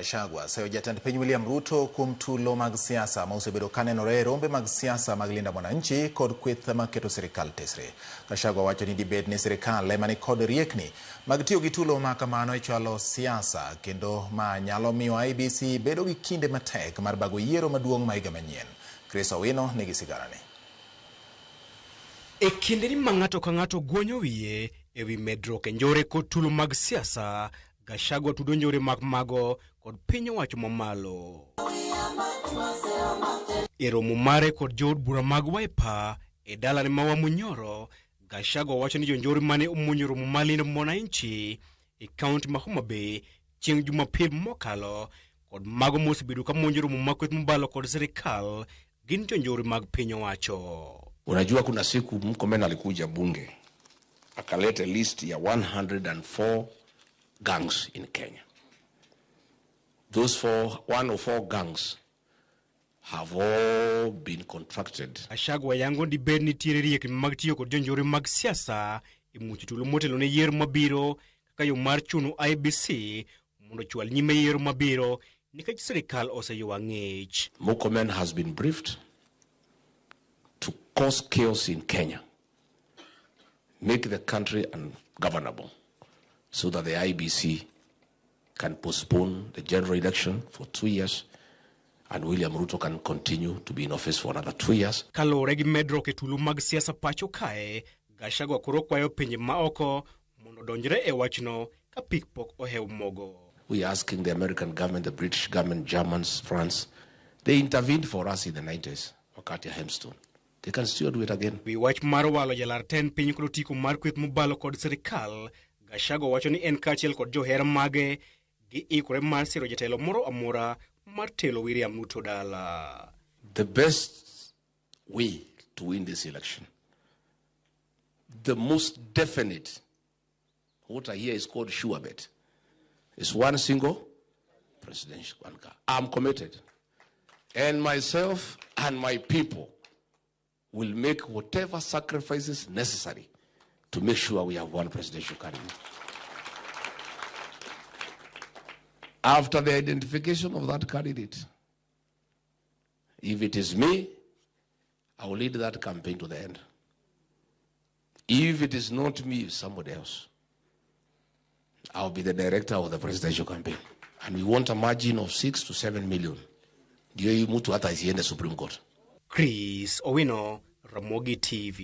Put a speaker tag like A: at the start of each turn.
A: Gachagua seyo jatend piny William Ruto kuom tulo mag siasa ma osebedo kanenore e rombe mag siasa mag Linda Mwananchi kod kweth maketo sirikal tesre. Gachagua wacho ni dibed ni sirikal ema ni kod riekni mag tiyo gi tulo ma kamano e chwalo siasa kendo ma nyalo miyo IEBC bedo gi kinde matek mar bago yiero maduong' ma higa manyien. Chris Owino nigi siganani.
B: E kindeni ma ng'ato ka ng'ato guonyo wiye e wi medruok e njore kod tulo mag siasa, Gachagua tudo njore mag mago kod piny owacho mamalo. E romo mare kod jood bura mag Wiper e dalane ma Wamunyoro, Gachagua wacho ni jonjore mane omonjo romo mar Linda Mwananchi e kaunti ma Homa Bay chieng' Jumapil mokalo kod mago mosebedo ka monjo romo ma kweth mobalo kod sirikal gin jonjore mag piny owacho.
C: Unajua kuna siku Murkomen alikuja bunge akaleta list ya 104 gangs in Kenya. Those 104 gangs have all been contracted.
B: Gachagua yango dibed nitiere riekni mag tiyo kod jonjore mag siasa e muocho tulo motelo ne yiero mabiro kaka yo mar chuno IEBC mondo ochwal nyime yiero mabiro nikech sirikal oseywa ng'ich.
C: Murkomen has been briefed to cause chaos in Kenya, make the country ungovernable, so that the IEBC can postpone the general election for 2 years and William Ruto can continue to be in office for another 2 years.
B: Kaluwore gi medruok e tulo mag siasa pacho kae, Gachagua koro kwayo pinje ma oko mondo odonjre e wachno ka pik pok ohew mogo.
C: We are asking the American government, the British government, Germans, France, they intervened for us in the 90s, wakati ya Hempstone. They can still do it again.
B: Wi wach mar walo jalar tend piny kod otiko mar kweth mobalo kod sirikal, Gachagua wacho ni en kaachiel kod johera mage giikore mar siro jatelo moro amora mar telo William Ruto dala.
C: The best way to win this election, the most definite, what I hear is called sure bet, is one single presidential car. I'm committed. And myself and my people will make whatever sacrifices necessary to make sure we have one presidential candidate. After the identification of that candidate, if it is me, I will lead that campaign to the end. If it is not me, it's somebody else, I'll be the director of the presidential campaign. And we want a margin of 6 to 7 million. Ndio hii mtu hata isiende Supreme Court.
B: Chris Owino, Ramogi TV.